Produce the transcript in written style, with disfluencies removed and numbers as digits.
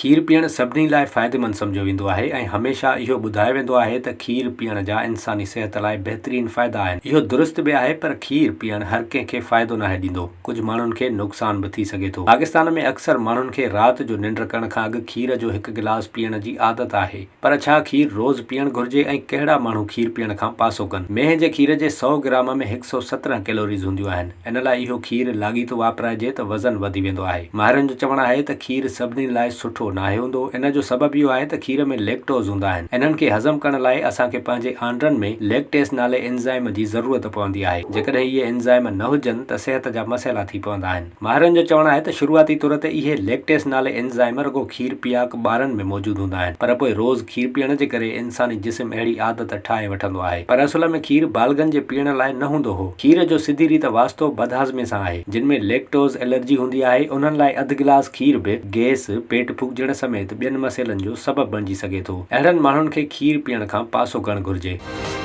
کير پيئڻ سڀني لاء فائديمند سمجهيو ويندو آهي ۽ هميشه اهو ٻڌايو ويندو آهي ته کير پيئڻ جا انساني صحت لاء بهترين فائدا آهن. اهو درست به آهي پر کير پيئڻ هر ڪنهن کي فائدو ناهي ڏيندو، ڪجهه ماڻهن کي نقصان به ٿي سگهي ٿو. پاڪستان ۾ اڪثر ماڻهن کي رات جو ننڊ ڪرڻ کان اڳ کير جو هڪ گلاس پيئڻ جي عادت آهي. پر ڇا کير روز پيئڻ گهرجي ۽ ڪهڙا ماڻهو کير پيئڻ کان پاسو ڪن؟ مينهن جي کير جي سئو گرام ۾ هڪ سئو 17 ڪيلوريز هونديون آهن. ان لاء اهو کير لاڳيتو واپرائجي ته وزن وڌي ويندو آهي. ماهرن جو چوڻ آهي ته کير سڀني لاء سٺو ناهي هوندو. ان جو سبب اهو آهي ته کير ۾ ليڪٽوز هوندا آهن. انهن کي هضم ڪرڻ لاء اسان کي پنهنجي آنڊرن ۾ ليڪٽيس نالي انزائم جي ضرورت پوندي آهي. جيڪڏهن اهي انزائم نه هجن ته صحت جا مسئلا ٿي پوندا آهن. ماهرن جو چوڻ آهي ته شروعاتي طور تي اهي ليڪٽيس نالي انزائم رڳو کير پياڪ ٻارن ۾ موجود هوندا آهن پر پوء روز کير پيئڻ جي ڪري انساني جسم اهڙي عادت ٺاهي وٺندو آهي. پر اصل ۾ کير بالغن جي پيئڻ لاء نه هوندو هو. کير جو سڌي ريت واسطو بدهاضمي سان آهي، جن ۾ ليڪٽوز الرجي هوندي آهي، انهن لاء اڌ گلاس کير به گئس، پيٽ ڦوڪجڻ سميت ٻين مسئلن جو سبب بڻجي سگهي ٿو. اهڙن ماڻهن کي کير پيئڻ کان پاسو ڪرڻ گهرجي.